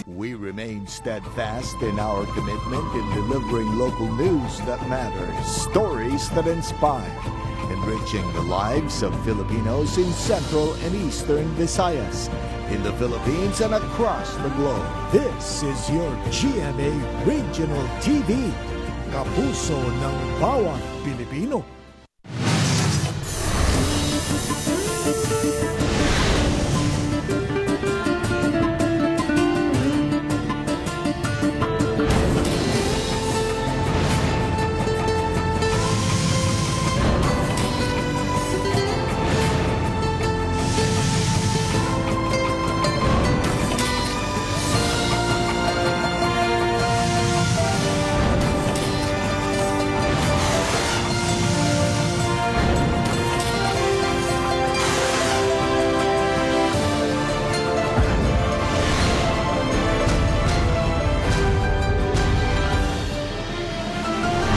We remain steadfast in our commitment in delivering local news that matters, stories that inspire, enriching the lives of Filipinos in Central and Eastern Visayas, in the Philippines and across the globe. This is your GMA Regional TV, kapuso ng bawat Pilipino.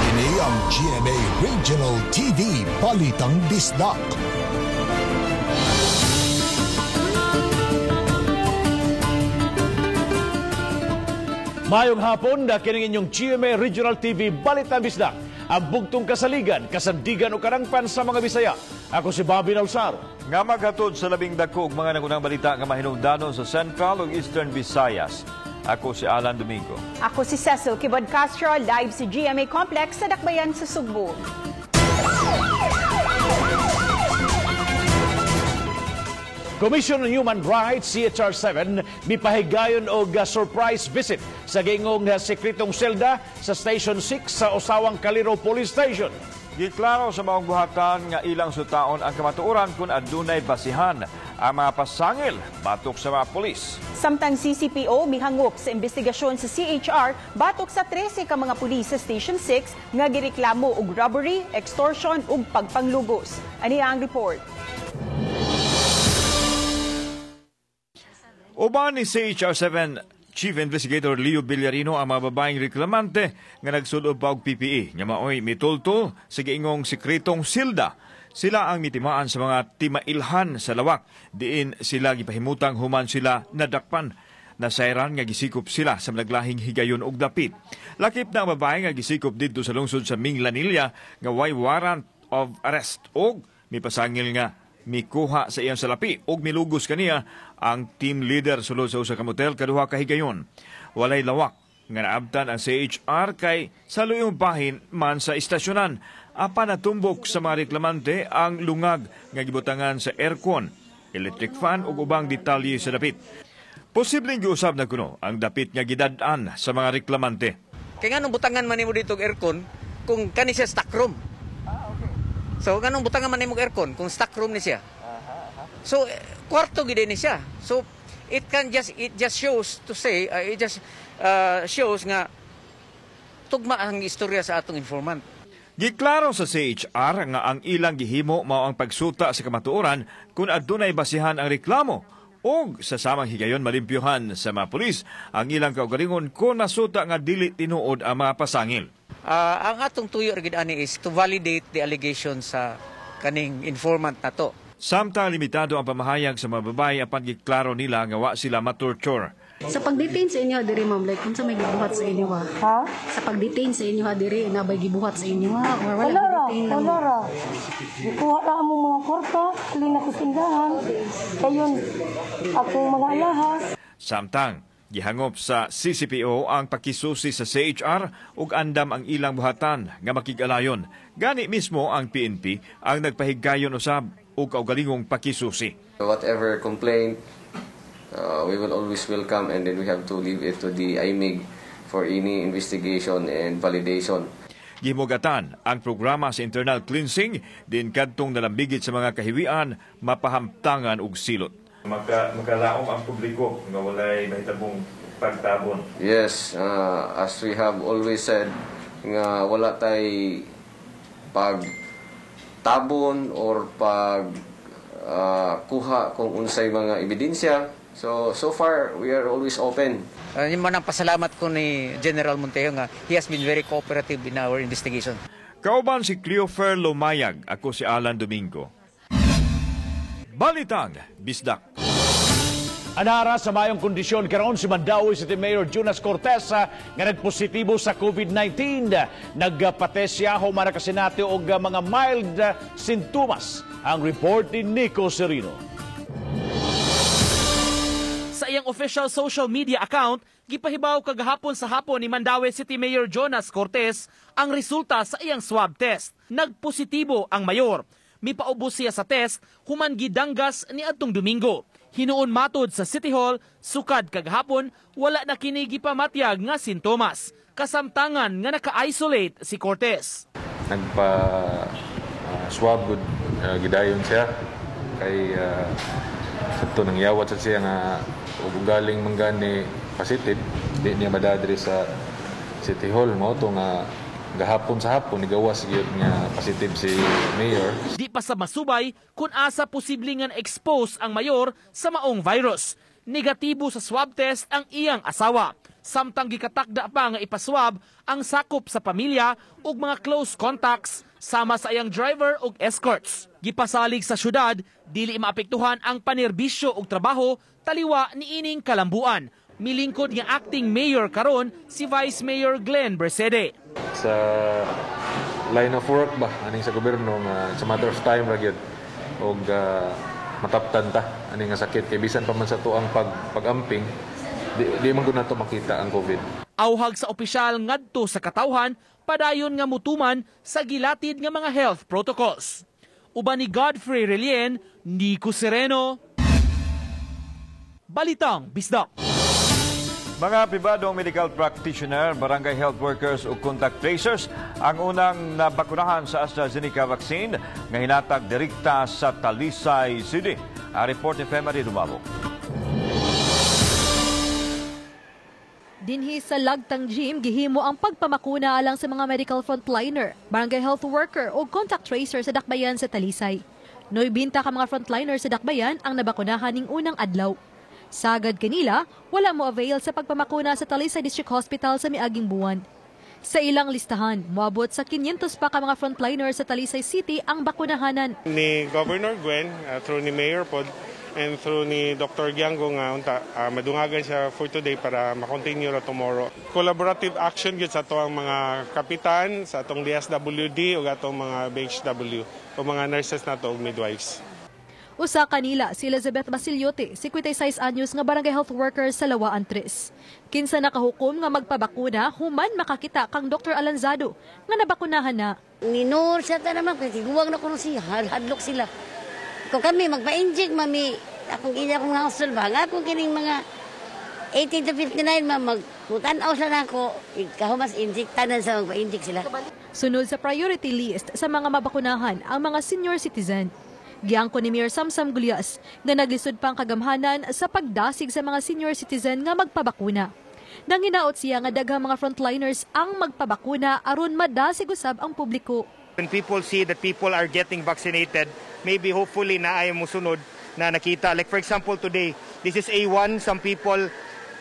Kini ang GMA Regional TV Balitang Bisdak. Mayong hapon na kining inyong GMA Regional TV Balitang Bisdak. Ang bugtong kasaligan, kasandigan o karangpan sa mga Bisaya. Ako si Bobby Nalsaro. Nga maghatod sa labing dako og mga nagunang balita nga mahinungdanon sa Central ug Eastern Visayas. Ako si Alan Domingo. Ako si Cecil Kibod Castro, live sa GMA Complex sa Dakbayan sa Sugbo. Commission on Human Rights, CHR7, mipahigayon og surprise visit sa gingong sekretong selda sa Station 6 sa Osawang Kaliro Police Station. Giklaro sa maong buhatan nga ilang sutaon ang kamatuoran kung adunay basihan ang mga pasangil batok sa mga pulis. Samtang CCPO mihangop sa investigasyon sa CHR batok sa 13 ka mga pulis sa Station 6 nga gireklamo og robbery, extortion ug pagpanglugos. Ani ang report. Uban ni CHR7 Chief Investigator Leo Villarino ang mga babaeng reklamante nga nagsulob pa og PPE nga maoy mitultol sa giingong sekretong silda. Sila ang mitimaan sa mga timailhan sa lawak diin sila gipahimutang human sila nadakpan. Nasayran nga gisikop sila sa managlahing higayon og dapit. Lakip na ang babae nga gisikop didto sa lungsod sa Minglanilla nga way warrant of arrest og mipasangil nga mikuha sa iyang salapi og milugos kaniya ang team leader sulod sa usa ka motel kaduha ka higayon. Walay lawak nga naabtan ang CHR kay sa luyong bahin man sa istasyonan. Apan natumbok sa mga reklamante ang lungag nga gibutangan sa aircon, electric fan ug ubang detalye sa dapit. Posibleng giusab na kuno ang dapit nga gidad-an sa mga reklamante. Kay nganong butangan man nimo dito og aircon kung kani siya stock room? So nganong butangan man nimo og aircon kung stock room ni siya? So kwarto gid ni siya. So it just shows to say it just shows nga tugma ang istorya sa atong informant. Giklaro sa CHR nga ang ilang gihimo mao ang pagsuta sa kamatuoran kung adunay basihan ang reklamo og sa samang higayon malimpyuhan sa mga pulis ang ilang kaugalingon kung nasuta nga dili tinuod ang mga pasangil. Ang atong tuyo ra gid ani is to validate the allegation sa kaning informant nato. Samtang limitado ang pamahayag sa mga babae apan giklaro nila nga wa sila matorture. Sa pag-detain sa inyo diri ma'am, like unsa may gibuhat sa inyo ha? Ha? Sa pag-detain sa inyo ha diri na bay gibuhat sa inyo ha? Or wala Wala ra, detain lang? wala ra. Gikuha ra among mga kwarta, lina ko tindahan. Kayon akong mga alahas. Samtang gihangop sa CCPO ang pakisusi sa CHR ug andam ang ilang buhatan nga makig-alayon. Gani mismo ang PNP ang nagpahigayon usab ug kaugalingong pakisusi. Whatever complaint, we will always welcome, and then we have to leave it to the IMIG for any investigation and validation. Gihimugatan ang programa sa internal cleansing din kadtong nalambigit sa mga kahiwian mapahamtangan og silot. Makalaom ang publiko nga walay mahitabong pagtabon. Yes, as we have always said, nga wala tay pagtabon or pag kuha kung unsay mga ebidensya. So far, we are always open. Yun man ang pasalamat ko ni General Montejo nga he has been very cooperative in our investigation. Kauban si Cleofer Lumayag, ako si Alan Domingo. Balitang Bisdak. Anara sa mayong kondisyon karon si Mandaue City Mayor Jonas Cortez nga nagpositibo sa COVID-19. Nagpa-test siya human nakasinati og mga mild sintomas. Ang report ni Nico Serino. Sa iyang official social media account, gipahibaw kagahapon sa hapon ni Mandaue City Mayor Jonas Cortez ang resulta sa iyang swab test. Nagpositibo ang mayor. Mipaubos siya sa test human gidanggas ni adtong Domingo. Hinuon matod sa City Hall, sukad kagahapon, wala na kini gipamatyag nga sintomas. Kasamtangan nga naka-isolate si Cortez. Nagpa swab gud gidayon siya kay sadto nang yawat sa siya nga ug galing man gani positive, di niya madadri sa City Hall. Mao to nga gahapon sa hapon nigawas gyud nga positive si Mayor. Di pa sa masubay kung asa posible nga expose ang mayor sa maong virus. Negatibo sa swab test ang iyang asawa. Samtang gikatakda pa nga ipaswab ang sakop sa pamilya ug mga close contacts sama sa iyang driver ug escorts. Gipasalig sa syudad, dili maapektuhan ang panerbisyo ug trabaho taliwa niining kalambuan. Milingkod nga acting mayor karon si Vice Mayor Glenn Bercede. Sa line of work ba aning sa gobyerno nga it's a matter of time ra gyud og mataptan ta ani nga sakit kay bisan pa man sa tuang pag-amping di man gud nato makita ang COVID. Awhag sa opisyal ngadto sa katawhan, padayon nga mutuman sa gilatid nga mga health protocols. Uban ni Godfrey Relien, Nico Sereno, Balitang Bisdak. Mga pribadong medical practitioner, barangay health workers ug contact tracers ang unang nabakunahan sa AstraZeneca vaccine nga hinatag direkta sa Talisay City. Ang report ni Femary Dumabok. Dinhi sa Lagtang Gym, gihimo ang pagpamakuna alang sa mga medical frontliner, barangay health worker o contact tracer sa Dakbayan sa Talisay. 90 ka mga frontliner sa Dakbayan ang nabakunahan ning unang adlaw. Sagad kanila, wala mo avail sa pagpamakuna sa Talisay District Hospital sa miaging buwan. Sa ilang listahan, moabot sa 500 pa ka mga frontliner sa Talisay City ang bakunahanan. Ni Governor Gwen, through ni Mayor Pod, and through ni Dr. Giango nga unta madungagan siya for today para ma-continue ra tomorrow. Collaborative action gyud sa ato ang mga kapitan, sa atong DSWD ug atong mga BHW o mga nurses nato ug midwives. Usa kanila si Elizabeth Basiliote, 56 anyos nga barangay health worker sa Lawaan 3. Kinsa nakahukom nga magpabakuna human makakita kang Dr. Alanzado nga nabakunahan na. Ninur siya ta naman kasi guwang na kuno siya, hadlok sila. Kung kami magpa-inject mami, akong ina akong household ba, nga akong kining mga 18 to 59 ma magputan-aw sa nako, kahumas inject tanan sa magpa-inject sila. Sunod sa priority list sa mga mabakunahan ang mga senior citizen. Giangko ni Mayor Samsam Gulyas nga naglisod pang kagamhanan sa pagdasig sa mga senior citizen nga magpabakuna. Nanginaot siya nga daghang mga frontliners ang magpabakuna aron madasig usab ang publiko. When people see that people are getting vaccinated, maybe hopefully na ay musunod na nakita. Like for example today, this is A1, some people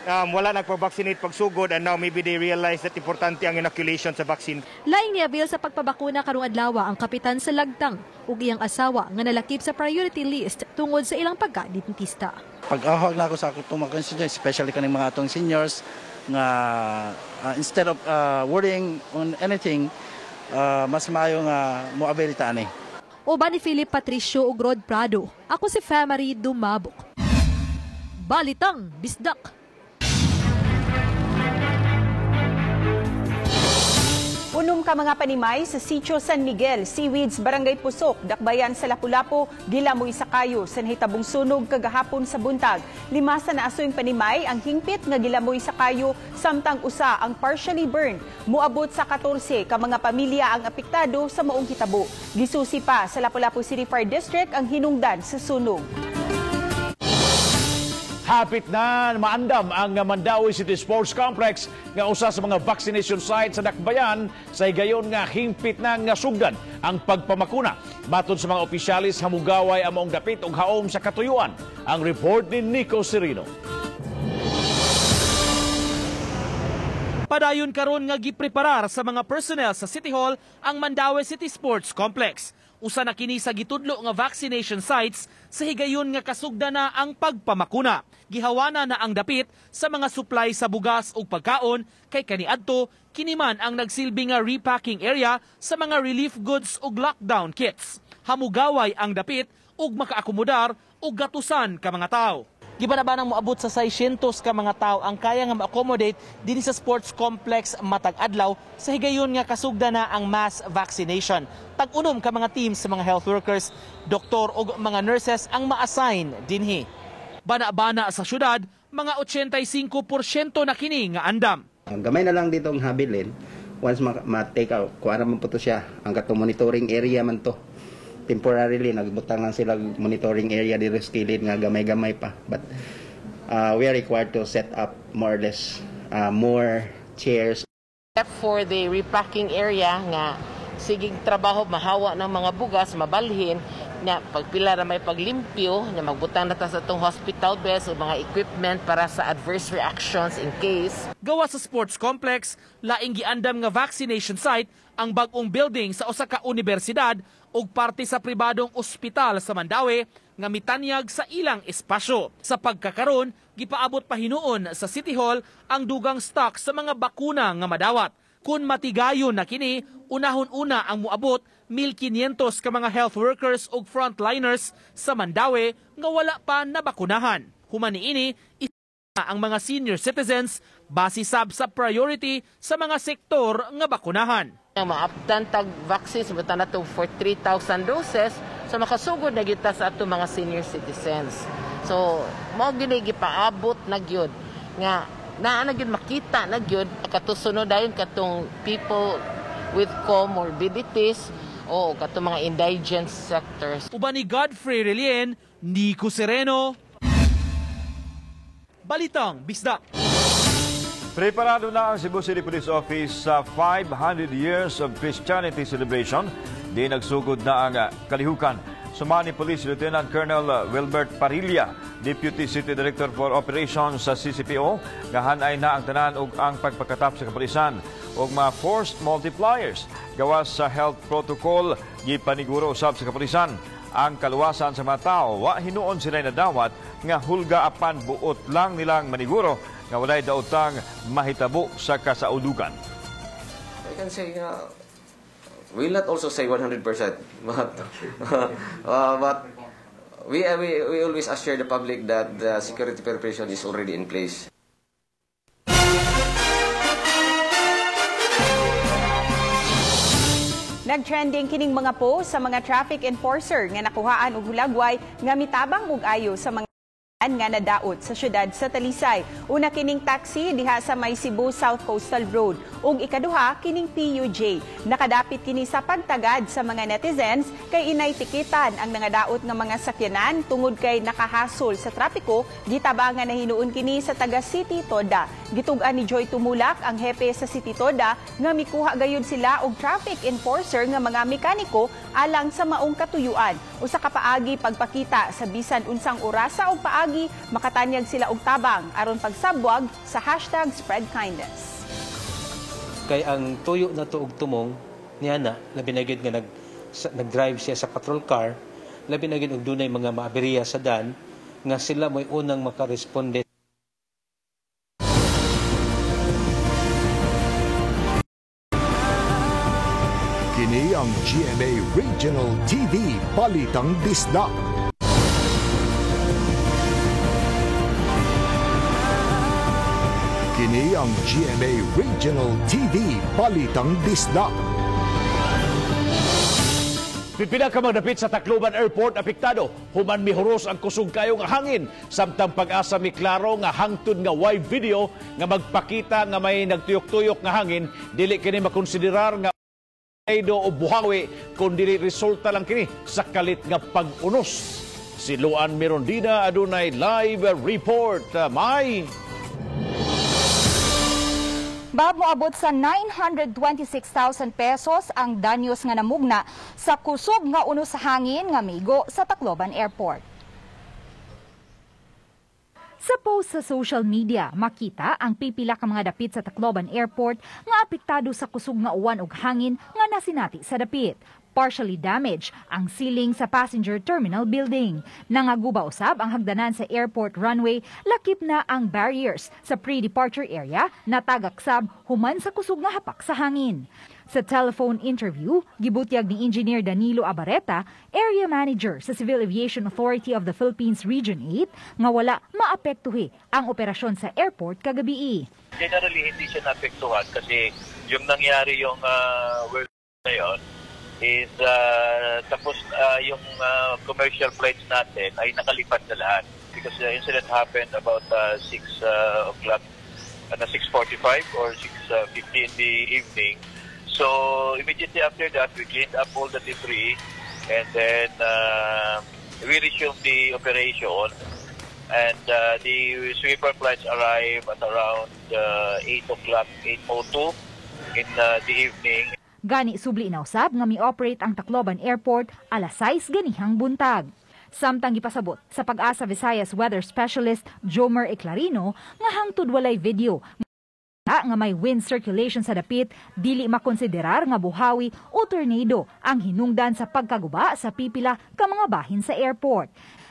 wala nagpa-vaccinate pagsugod and now maybe they realize that importante ang inoculation sa vaccine. Laing niabil sa pagpabakuna karong adlaw ang kapitan sa Lagtang ug iyang asawa nga nalakip sa priority list tungod sa ilang pagka-dentista. Pag-ahog na ako sa akong mga constituents, especially kaning mga atong seniors nga instead of worrying on anything, mas maayo nga mo-avail ta ani. Uban ni Philip Patricio ug Rod Prado. Ako si Femary Dumabok. Balitang Bisdak. Unom ka mga panimay sa Sitio San Miguel, Seaweeds, Barangay Pusok, Dakbayan sa Lapu-Lapu, gilamoy sa kayo sa nahitabong sunog kagahapon sa buntag. 5 sa naasoyng panimay ang hingpit nga gilamoy sa kayo, samtang usa ang partially burned. Moabot sa 14 ka mga pamilya ang apektado sa maong hitabo. Gisusi pa sa Lapu-Lapu City Fire District ang hinungdan sa sunog. Hapit na maandam ang Mandaue City Sports Complex nga usa sa mga vaccination site sa Dakbayan sa higayon nga hingpit na nga sugdan ang pagpamakuna. Matod sa mga opisyalis, hamugaway ang maong dapit og haom sa katuyuan. Ang report ni Nico Serino. Padayon karon nga gipreparar sa mga personnel sa City Hall ang Mandaue City Sports Complex. Usa na kini sa gitudlo nga vaccination sites sa higayon nga kasugda na ang pagpamakuna. Gihawana na ang dapit sa mga supply sa bugas ug pagkaon kay kaniadto kini man ang nagsilbi nga repacking area sa mga relief goods ug lockdown kits. Hamugaway ang dapit ug makaakomodar og gatusan ka mga tawo. Gibanabanang moabot sa 600 ka mga tawo ang kaya nga ma-accommodate dinhi sa sports complex matag adlaw sa higayon nga kasugda na ang mass vaccination. Tag-unom ka mga teams sa mga health workers, doktor ug mga nurses ang ma-assign dinhi. Bana-bana sa syudad, mga 85% na kini nga andam. Gamay na lang dito ang habilin. Once ma-take out, kuha naman po to siya. Ang katong monitoring area man to. Temporarily nagbutang lang sila monitoring area diri sa kilid nga gamay-gamay pa, but we are required to set up more or less more chairs. For the repacking area nga siging trabaho mahawa ng mga bugas mabalhin na pagpila ra may paglimpyo na magbutang na ta sa atong hospital beds o mga equipment para sa adverse reactions in case. Gawa sa sports complex, laing giandam nga vaccination site ang bag-ong building sa usa ka universidad ug parte sa pribadong ospital sa Mandaue nga mitanyag sa ilang espasyo. Sa pagkakaron, gipaabot pa hinuon sa City Hall ang dugang stock sa mga bakuna nga madawat. Kung matigayon na kini, unahon-una ang muabot 1,500 ka mga health workers ug frontliners sa Mandaue nga wala pa nabakunahan. Human niini, ang mga senior citizens base sab sa priority sa mga sektor nga bakunahan. Ang maaptan tag vaccines butan nato for 3,000 doses, so makasugod na gyud ta sa ato mga senior citizens. So mao gyud gipaabot na gyud nga naa na gyud makita na gyud katusunod dayon katong people with comorbidities o katong mga indigent sectors. Uban ni Godfrey Relien, Nico Sereno, Balitang Bisdak. Preparado na ang Cebu City Police Office sa 500 Years of Christianity Celebration. Di nagsugod na ang kalihukan. Sumani Police Lieutenant Colonel Wilbert Parilla, Deputy City Director for Operations sa CCPO, nga hanay na ang tanan ug ang pagpakatap sa kapulisan ug mga forced multipliers. Gawas sa health protocol, gipaniguro usab sa kapulisan ang kaluwasan sa mga tao. Wa hinuon sila nadawat nga hulga apan buot lang nilang maniguro nga walay daotang mahitabo sa kasaulugan. I can say we'll not also say 100%, but but we always assure the public that the security preparation is already in place. Nagtrending kining mga post sa mga traffic enforcer nga nakuhaan og hulagway nga mitabang og ayo sa mga nga nadaot sa syudad sa Talisay. Una kining taxi diha sa may Cebu South Coastal Road ug ikaduha kining PUJ. Nakadapit kini sa pagtagad sa mga netizens kay inay tikitan ang nangadaot nga mga sakyanan tungod kay nakahasol sa trapiko, gitabangan na hinuon kini sa taga City Toda. Gitug-an ni Joy Tumulak ang hepe sa City Toda nga mikuha gayud sila og traffic enforcer nga mga mekaniko alang sa maong katuyuan. Usa ka paagi pagpakita sa bisan unsang orasa og paagi makatanyag sila og tabang aron pagsabwag sa #spreadkindness. Kay ang tuyo na to og tumong niya na labi na gyud nga nag-drive siya sa patrol car, labi na gyud og dunay mga maaberya sa dan nga sila mo'y unang makaresponde. Kini ang GMA Regional TV Balitang Bisdak. Kini ang GMA Regional TV Balitang Bisdak. Pipila ka magdapit sa Tacloban Airport apektado human mihuros ang kusog kayo nga hangin samtang Pag-asa miklaro nga hangtod nga wide video nga magpakita nga may nagtuyok-tuyok nga hangin dili kini makonsiderar nga tornado o buhawi kun dili resulta lang kini sa kalit nga pag-unos. Si Luan Mirondina adunay live report. May Bab moabot sa 926,000 pesos ang danyos nga namugna sa kusog nga uno sa hangin nga migo sa Tacloban Airport. Sa post sa social media, makita ang pipila ka mga dapit sa Tacloban Airport nga apektado sa kusog nga uwan ug hangin nga nasinati sa dapit. Partially damaged ang ceiling sa passenger terminal building. Nangaguba usab ang hagdanan sa airport runway, lakip na ang barriers sa pre-departure area na tagaksab human sa kusog nga hapak sa hangin. Sa telephone interview, gibutyag ni Engineer Danilo Abareta, area manager sa Civil Aviation Authority of the Philippines Region 8, nga wala maapektuhi ang operasyon sa airport kagabii. Generally, hindi siya naapektuhan kasi yung nangyari yung world na yun is tapos yung commercial flights natin ay nakalipad na lahat because the incident happened about 6 o'clock, 6:45 or 6:50 in the evening. So immediately after that, we cleaned up all the debris and then we resumed the operation, and the sweeper flights arrived at around 8 o'clock, 8:02 in the evening. Gani subli inausab nga mi-operate ang Tacloban Airport alas 6 ganihang buntag. Samtang gipasabot sa Pag-asa Visayas weather specialist Jomer Eclarino nga hangtod walay video nga may wind circulation sa dapit, dili makonsiderar nga buhawi o tornado ang hinungdan sa pagkaguba sa pipila ka mga bahin sa airport.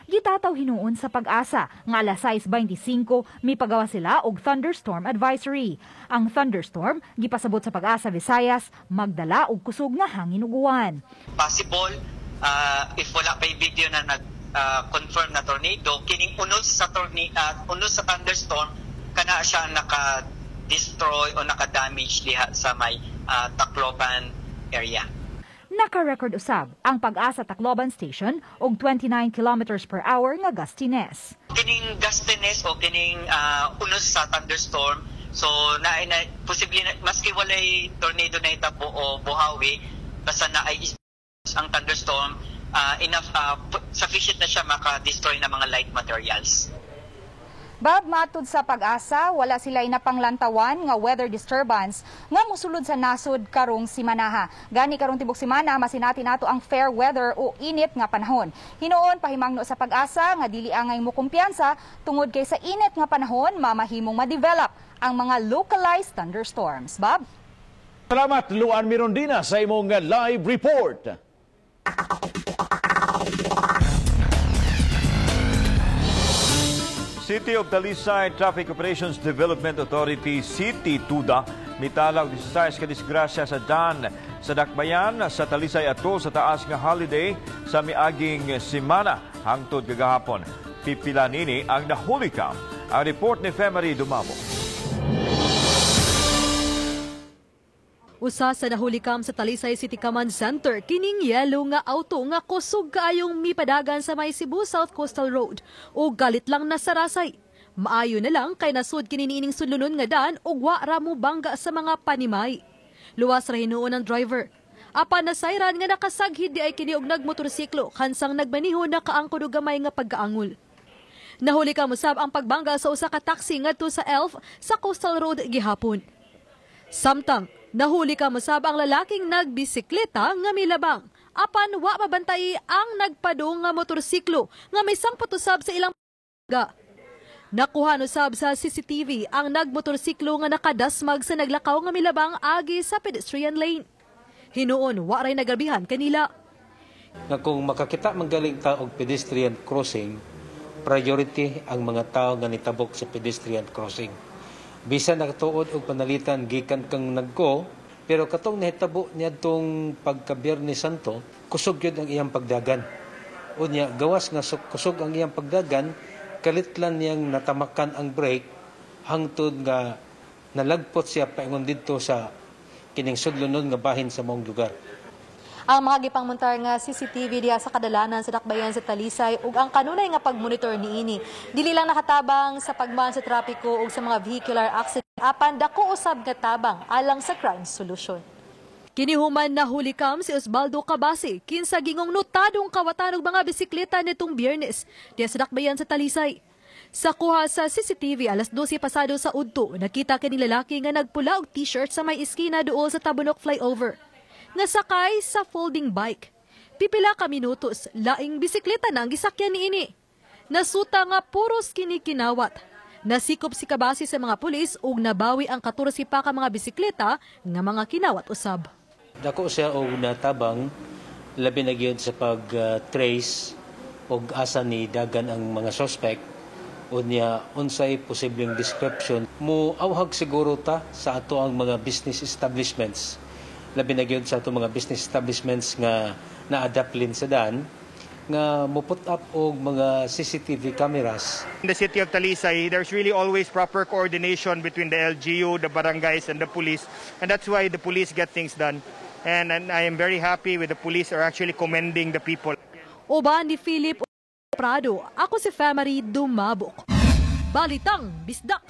Gitataw hinuon sa Pag-asa nga alas 6:25 mipagawa sila og thunderstorm advisory. Ang thunderstorm, gipasabot sa Pag-asa Visayas, magdala og kusog nga hangin ug uwan. Possible, if wala pa video na nag-confirm na tornado, kining unos sa thunderstorm kana siya naka-destroy o naka-damage diha sa may Tacloban area. Naka-record usab ang Pag-asa Tacloban Station og 29 kilometers per hour nga gustiness. Kining gustiness o kining unos sa thunderstorm, so na posible na, maski walay tornado na itabo o buhawi, basta na ay ang thunderstorm, enough, sufficient na siya maka-destroy ng mga light materials. Bob, matud sa Pag-asa, wala sila inapanglantawan nga weather disturbance nga musulod sa nasod karong simanaha. Gani karong tibok simana masinati nato ang fair weather o init nga panahon. Hinuon pahimangno sa Pag-asa nga dili angay mo kumpiyansa tungod kay sa init nga panahon mamahimong ma-develop ang mga localized thunderstorms. Bob? Salamat, Luan Mirondina, sa imong live report. City of Talisay Traffic Operations Development Authority, City TUDA, mitalag 16 ka disgrasya sa dan sa Dakbayan sa Talisay ato sa taas nga holiday sa miaging semana hangtod kagahapon. Pipila nini ang nahuli ka. Ang report ni Femery Dumabo. Usa sa nahulikam sa Talisay City Command Center, kining yellow nga auto nga kusog kaayong mipadagan sa may Cebu South Coastal Road o galit lang nasarasay. Maayo na lang kay nasud kini niining sudlonon nga daan ug wa ra mo bangga sa mga panimay. Luwas ra hinuon ang driver. Apan nasayran nga nakasaghid di ay kini og nagmotorsiklo kansang nagmaniho na kaangkod og gamay nga pagkaangol. Nahuli ka usab ang pagbangga sa usa ka taxi ngadto sa Elf sa Coastal Road gihapon. Samtang nahuli ka mosab ang lalaking nagbisikleta nga milabang. Apan wa mabantay ang nagpadung nga motorsiklo nga may sangpot usab sa ilang ga. Nakuha usab sa CCTV ang nagmotorsiklo nga nakadasmag sa naglakaw nga milabang agi sa pedestrian lane. Hinuon wa ray nagrabihan kanila. Nga kung makakita manggaling ta og pedestrian crossing, priority ang mga tao nga nitabok sa pedestrian crossing. Bisan nakatuod og panalitan gikan kang nagko, pero katong nahitabo niadtong pagka-Biyernes Santo, kusog yun ang iyang pagdagan. Unya, gawas nga kusog ang iyang pagdagan, kalitlan niyang natamakan ang brake hangtod nga nalagpot siya paingon didto sa kining sudlonon nga bahin sa maong lugar. Ang mga gipangmontar nga CCTV diha sa kadalanan sa Dakbayan sa Talisay ug ang kanunay nga pagmonitor niini dili lang nakatabang sa pagmaan sa trapiko ug sa mga vehicular accident apan dako usab nga tabang alang sa crime solution. Kinihuman na hulikam si Osvaldo Cabase kinsa gingong notadong kawatan og mga bisikleta nitong Biyernes diha sa Dakbayan sa Talisay. Sa kuha sa CCTV alas 12 pasado sa udto, nakita kini lalaki nga nagpula og t-shirt sa may iskina duol sa Tabunok flyover. Nasakay sa folding bike. Pipila ka minutos, laing bisikleta na ang gisakyan niini. Nasuta nga puros kini kinawat. Nasikop si kabase sa mga pulis ug nabawi ang 14 pa ka mga bisikleta nga mga kinawat usab. Dako siya og natabang labi na gyud sa pag-trace og asa ni dagan ang mga suspect unya unsay posibleng description. Muawhag siguro ta sa ato ang mga business establishments. Labi na gyud sa ato mga business establishments nga na-adaplin sa daan nga mo put up og mga CCTV cameras. In the city of Talisay, there's really always proper coordination between the LGU, the barangays, and the police, and that's why the police get things done. And I am very happy with the police are actually commending the people. Uban ni Philip Prado, ako si Famary Dumabok. Balitang Bisdak!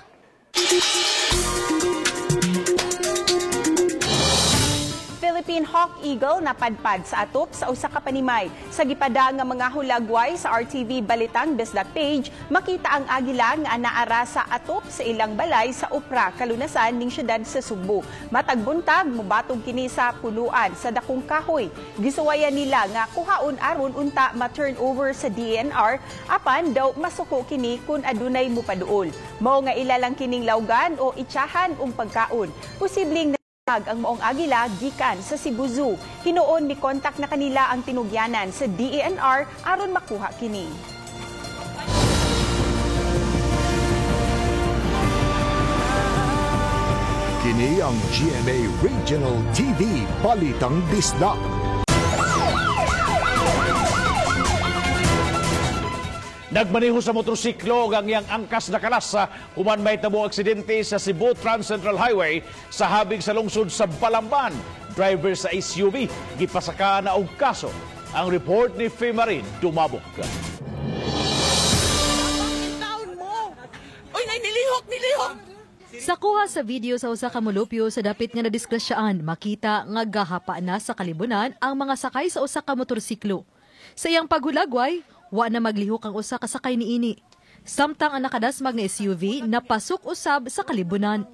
Philippine Hawk Eagle napadpad sa atop sa usa ka panimay. Sa gipada nga mga hulagway sa RTV Balitang Bisdak page, makita ang agila nga naara sa atop sa ilang balay sa Upra, kalunasan ning syudad sa Sugbo. Matag buntag mobatog kini sa punuan sa dakong kahoy. Gisuwayan nila nga kuhaon aron unta ma-turnover sa DNR apan daw masuko kini kun adunay mopaduol. Mao nga ila lang kining lawgan o itsahan og pagkaon. Posibleng ang maong agila gikan sa Cebu Zoo. Hinuon mi kontak na kanila ang tinugyanan sa DENR aron makuha kini. Kini ang GMA Regional TV Balitang Bisdak. Nagmaneho sa motorsiklo ang iyang angkas na kalasa human may tabo aksidente sa Cebu Trans-Central Highway sa habig sa lungsod sa Balamban. Driver sa SUV gipasaka na og kaso. Ang report ni Femarin Dumabok. Uy, nay, nilihok, nilihok! Sa kuha sa video sa usa ka molupyo sa dapit nga nadisgrasyaan, makita nga gahapa na sa kalibunan ang mga sakay sa usa ka motorsiklo. Sa iyang paghulagway, wa na maglihok ang usa ka sakay niini. Samtang ang nakadasmag nga SUV napasok usab sa kalibunan.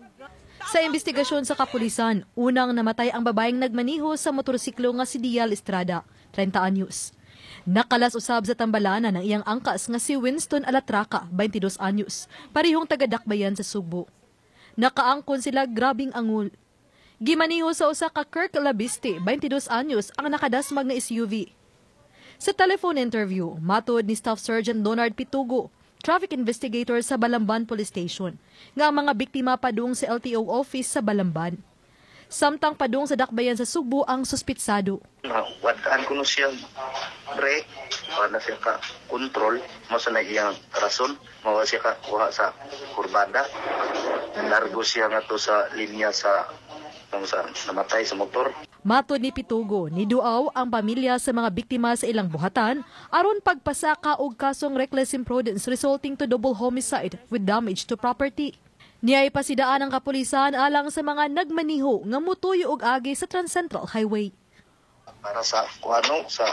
Sa investigasyon sa kapulisan, unang namatay ang babaeng nagmaniho sa motorsiklo nga si Dial Estrada, 30 anyos. Nakalas usab sa tambalanan ang iyang angkas nga si Winston Alatraca, 22 anyos, parihong taga-Dakbayan sa Sugbo. Nakaangkon sila grabing angol. Gimaniho sa usa ka Kirk Labiste, 22 anyos, ang nakadasmag nga SUV. Sa telephone interview, matod ni Staff Sergeant Leonard Pitugo, traffic investigator sa Balamban Police Station, nga ang mga biktima padung sa LTO office sa Balamban. Samtang padung sa Dakbayan sa Sugbo ang suspitsado. Wadaan ko no siya brake, wala siya ka control, masa na iyang rason, mawa siya ka kuha sa kurbada. Largo siya nga to sa linya sa namatay sa motor. Matod ni Pitugo, niduaw ang pamilya sa mga biktima sa ilang buhatan aron pagpasaka og kasong reckless imprudence resulting to double homicide with damage to property. Niya ipasidaan ang kapulisan alang sa mga nagmaniho nga mutuyo og agi sa Trans-Central Highway. Para sa kuano sa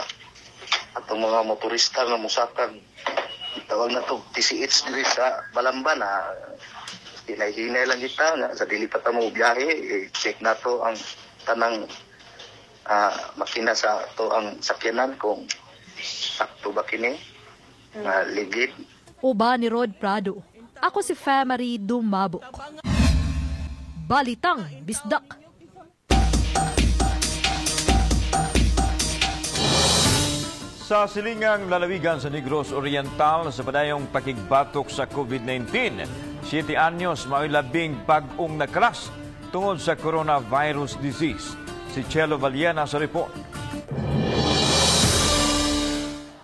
atong mga motorista nga mosakag, tawag na to TCH diri sa Balamban, hinay-hinay lang kita nga sa dili pa ta mo biyahe, check na to ang tanang makina sa to ang sakyanan kung sakto ba kini nga ligid. Uban ni Rod Prado. Ako si Famary Dumabok. Balitang Bisdak. Sa silingang lalawigan sa Negros Oriental sa padayong pakigbatok sa COVID-19, 7 anyos mao'y labing bag-ong nakalas tungod sa coronavirus disease. Si Chelo Valiana sa report.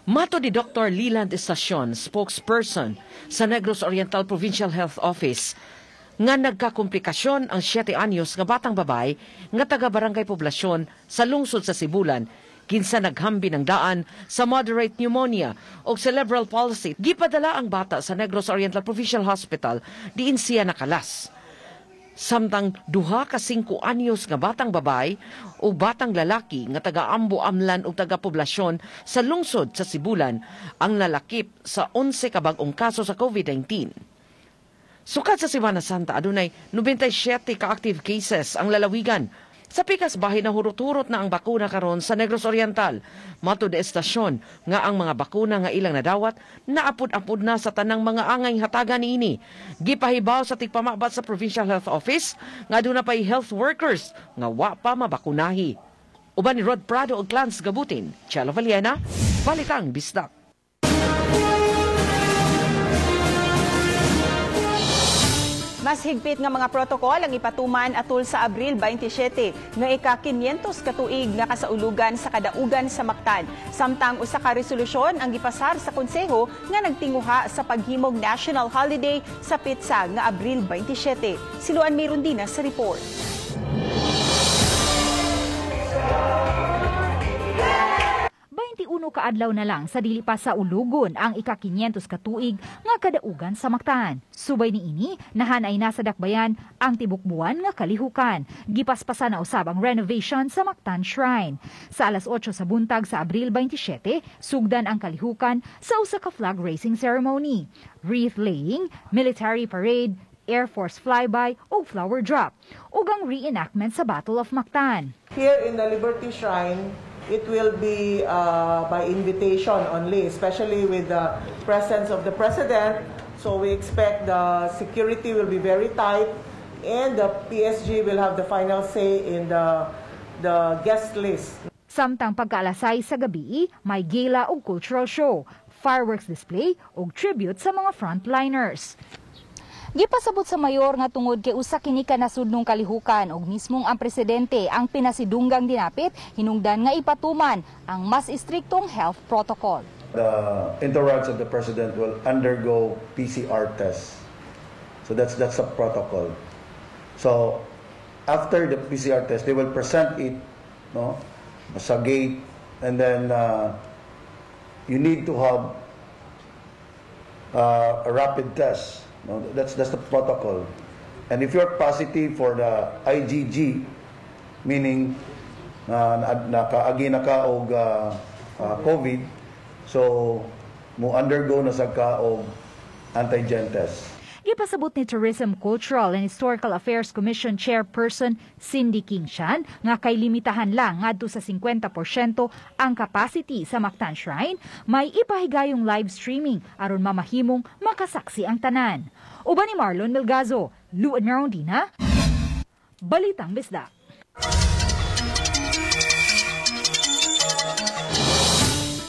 Mato ni Dr. Leland Estacion, spokesperson sa Negros Oriental Provincial Health Office, nga nagkakomplikasyon ang 7 anyos nga batang babay nga taga-barangay poblasyon sa lungsod sa Sibulan, kinsa naghambi ng daan sa moderate pneumonia o cerebral palsy. Gipadala ang bata sa Negros Oriental Provincial Hospital, diin siya nakalas. Samtang 2 ka 5 anyos nga batang babay o batang lalaki nga taga-Ambo Amlan o taga-poblasyon sa lungsod sa Sibulan ang nalakip sa 11 ka bag-ong kaso sa COVID-19. Sukat sa Semana Santa, adunay 97 ka active cases ang lalawigan. Sa pikas bahin na hurot-hurot na ang bakuna karon sa Negros Oriental. Matud estasyon nga ang mga bakuna nga ilang nadawat naapod-apod na sa tanang mga angay hatagan niini. Gipahibaw sa tigpamabat sa Provincial Health Office nga aduna pay health workers nga wa pa mabakunahi. Uban ni Rod Prado og Clans Gabutin, Chelo Valiena, Balitang Bisdak. Mas higpit nga mga protokol ang ipatuman atol sa Abril 27 nga ika-500 katuig nga kasaulugan sa kadaugan sa Mactan. Samtang usa ka resolusyon ang gipasar sa konseho nga nagtinguha sa paghimog national holiday sa petsa nga Abril 27. Siluan Mirundina sa report. 21 kaadlaw na lang sa dili pa sa ulugon ang ika-500 katuig nga kadaugan sa Mactan. Subay niini, nahanay na sa dakbayan ang tibok buwan nga kalihukan. Gipaspasan na usab ang renovation sa Mactan Shrine. Sa alas 8 sa buntag sa Abril 27, sugdan ang kalihukan sa usa ka flag raising ceremony, wreath laying, military parade, Air Force flyby o flower drop, ug ang reenactment sa Battle of Mactan. Here in the Liberty Shrine, it will be by invitation only, especially with the presence of the President. So we expect the security will be very tight and the PSG will have the final say in the guest list. Samtang pagkaalasay sa gabi, may gala ug cultural show, fireworks display ug tribute sa mga frontliners. Gipasabot sa mayor nga tungod kay usa kini ka nasudnong kalihukan ug mismong ang presidente ang pinasidunggang dinapit hinungdan nga ipatuman ang mas istriktong health protocol. The entourage of the president will undergo PCR tests. So that's a protocol. So after the PCR test, they will present it, no, sa gate, and then you need to have a rapid test. No, that's the protocol. And if you're positive for the IgG, meaning nakaagi na ka og COVID, so mo undergo na sa ka og antigen test. Gipasabot ni Tourism, Cultural and Historical Affairs Commission Chairperson Cindy King Chan nga kay limitahan lang ngadto sa 50% ang capacity sa Mactan Shrine, may ipahigayong live streaming aron mamahimong makasaksi ang tanan. Uban ni Marlon Melgazo, Luan Merondina, Balitang Bisdak.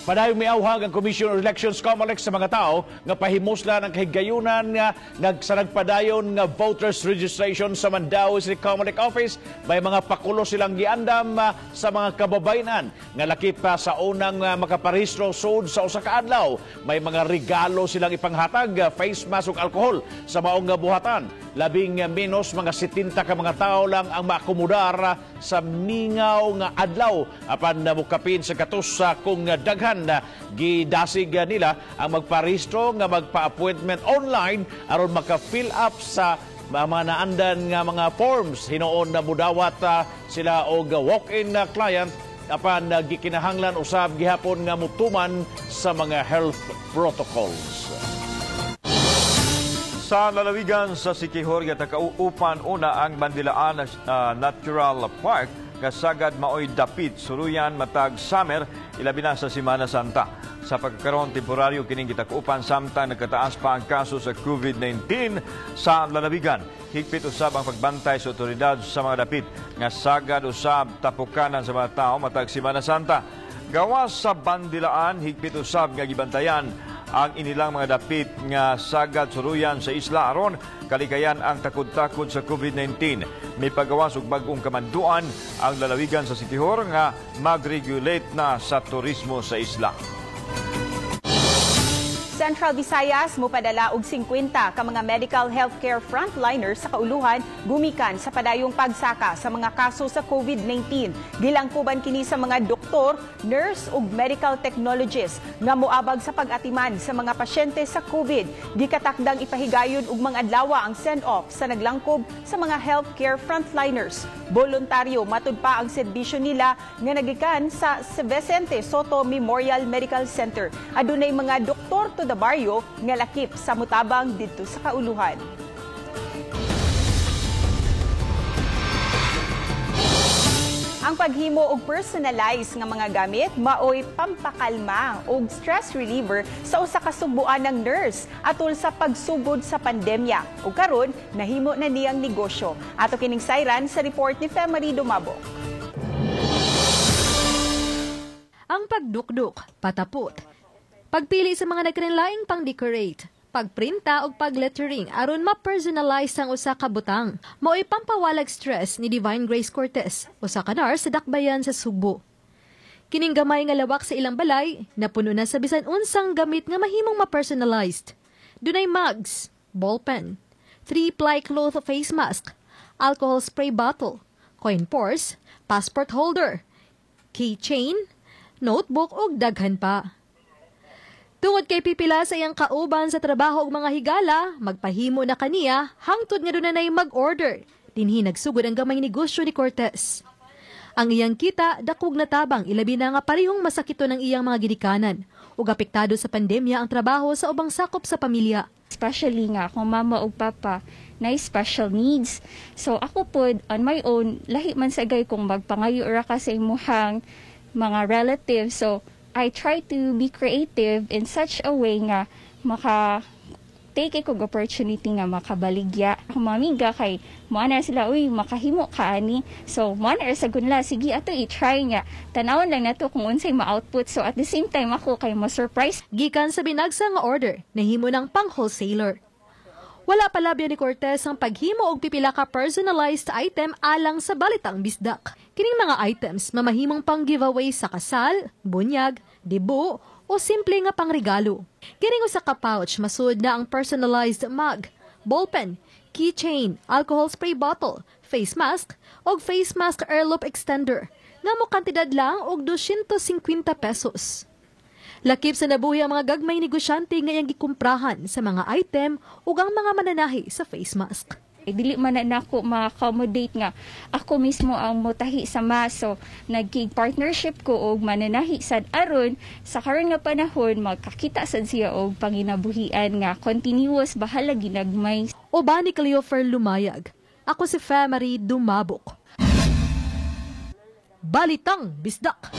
Padayong miawhag ang Commission on Elections COMELEC sa mga tao nga pahimusla ng kahigayunan nga sa nagpadayon nga voters registration sa Mandaue City COMELEC Office. May mga pakulo silang giandam sa mga kababayenan nga lakip pa sa unang makaparehistro sud sa usa ka adlaw. May mga regalo silang ipanghatag, face mask ug alkohol sa maong buhatan. Labing menos mga 70 ka mga tao lang ang maakomodar sa mingaw nga adlaw apan mukapin sa katus kung daghan gidasig nila ang magparehistro nga magpa-appointment online aron maka-fill up sa mga naandan nga mga forms. Hinuon na mudawat sila og walk-in client apan gikinahanglan usab gihapon nga mutuman sa mga health protocols. Sa lalawigan sa Siquijor gitakaupan una ang Bandilaan Natural Park nga sagad maoy dapit suluyan matag summer ilabi na sa Semana Santa. Sa pagkakaroon temporaryo kining gitakupan samtang nagkataas pa ang kaso sa COVID-19 sa lalawigan. Higpit usab ang pagbantay sa otoridad sa mga dapit nga sagad usab tapukanan sa mga tao matag Semana Santa. Gawas sa Bandilaan, higpit usab nga gibantayan ang inilang mga dapit nga sagad suluyan sa isla aron kalikayan ang takod-takod sa COVID-19. May pagawas og bag-ong kamanduan ang lalawigan sa Siquijor nga mag-regulate na sa turismo sa isla. Central Visayas mopadala og 50 ka mga medical healthcare frontliners sa kauluhan gumikan sa padayong pagsaka sa mga kaso sa COVID-19. Gilangkuban kini sa mga doktor, nurse ug medical technologist nga moabag sa pag-atiman sa mga pasyente sa COVID. Gikatakdang ipahigayon og mga adlaw ang send-off sa naglangkob sa mga healthcare frontliners. Voluntaryo matud pa ang serbisyo nila nga nagikan sa Vicente Soto Memorial Medical Center. Adunay mga doktor to the barrio nga lakip sa mutabang didto sa kauluhan. Ang paghimo og personalized nga mga gamit maoy pampakalma og stress reliever sa usa ka sugboanang nurse atol sa pagsugod sa pandemya. Ug karon nahimo na niyang negosyo. Ato kining sayran sa report ni Femary Dumabo. Ang pagdukduk, patapot, pagpili sa mga nagkarinlaing pang-decorate, pagprinta og pag-lettering aron ma-personalize ang usa ka butang. Mao'y pampawalag stress ni Divine Grace Cortez, usa ka nurse sa Dakbayan sa Sugbo. Kining gamay nga lawak sa ilang balay, napuno na sa bisan unsang gamit nga mahimong ma-personalized. Dunay mugs, ballpen, 3-ply cloth face mask, alcohol spray bottle, coin purse, passport holder, keychain, notebook ug daghan pa. Tungod kay pipila sa iyang kauban sa trabaho og mga higala, magpahimo na kaniya hangtod nga dunay mag-order. Dinhi nagsugod ang gamay negosyo ni Cortez. Ang iyang kita dakog na tabang, ilabi na nga parehong masakito ng iyang mga ginikanan ug apektado sa pandemya ang trabaho sa ubang sakop sa pamilya. Especially nga akong mama ug papa na special needs. So ako pod on my own, lahi man sa gay kung magpangayo ra ka sa imuhang mga relatives. So I try to be creative in such a way nga maka take kog opportunity nga makabaligya. Ako mga amiga kay mo na sila, "Uy, makahimo ka ani." So mo na sa gunla, "Sige, ato i-try nga. Tanawon lang nato kung unsay ma-output." So at the same time ako kay mo surprise. Gikan sa binagsa nga order, nahimo ng pang-wholesaler. Wala palabya ni Cortez ang paghimo og pipila ka personalized item alang sa Balitang Bisdak. Kining mga items mamahimong pang giveaway sa kasal, bunyag, debut o simple nga pangregalo. Kining usa ka pouch masud na ang personalized mug, ballpen, keychain, alcohol spray bottle, face mask og face mask airloop extender nga mo kantidad lang og 250 pesos. Lakip sa nabuhi ang mga gagmay negosyante nga iyang gikumprahan sa mga item ug ang mga mananahi sa face mask. Dili man na nako ma-accommodate nga ako mismo ang motahi sa mask. So nagkig partnership ko og mananahi sad aron sa karon nga panahon magkakita sad siya og panginabuhian nga continuous, bahala ginagmay. Uban ni Cleofer Lumayag. Ako si Femary Dumabok. Balitang Bisdak.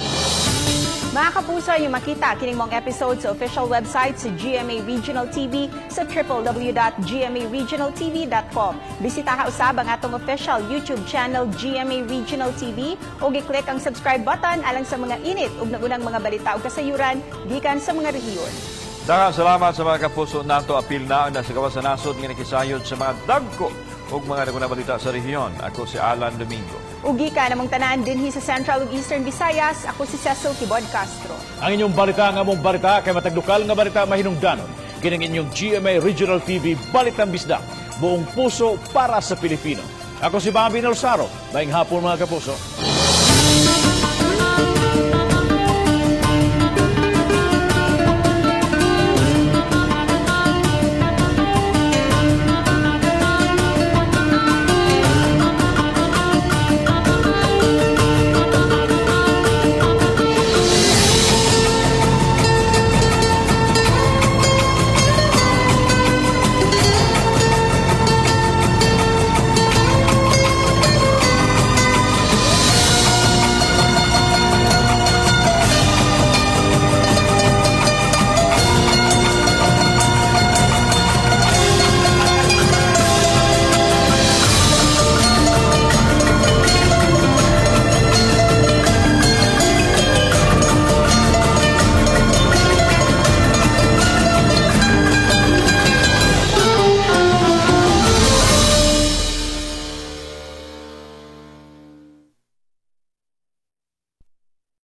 Mga kapuso, yung makita kining mong episode sa official website sa GMA Regional TV sa www.gmaregionaltv.com. Bisita ka usab ang atong official YouTube channel GMA Regional TV ug i-click ang subscribe button alang sa mga init ug nagunang mga balita ug kasayuran gikan sa mga rehiyon. Daghang salamat sa mga kapuso nato, apil na ang nasa gawas sa nasod nga nakisayod sa mga dagko ug mga nagunang balita sa rehiyon. Ako si Alan Domingo. Ug gikan namong tanan dinhi sa Central ug Eastern Visayas, ako si Cecil Tibod Castro. Ang inyong balita, ang among balita, kay matag lokal nga balita mahinungdanon. Kining inyong GMA Regional TV Balitang Bisdak. Buong puso para sa Pilipino. Ako si Bobby Nolsaro. Maayong hapon, mga kapuso.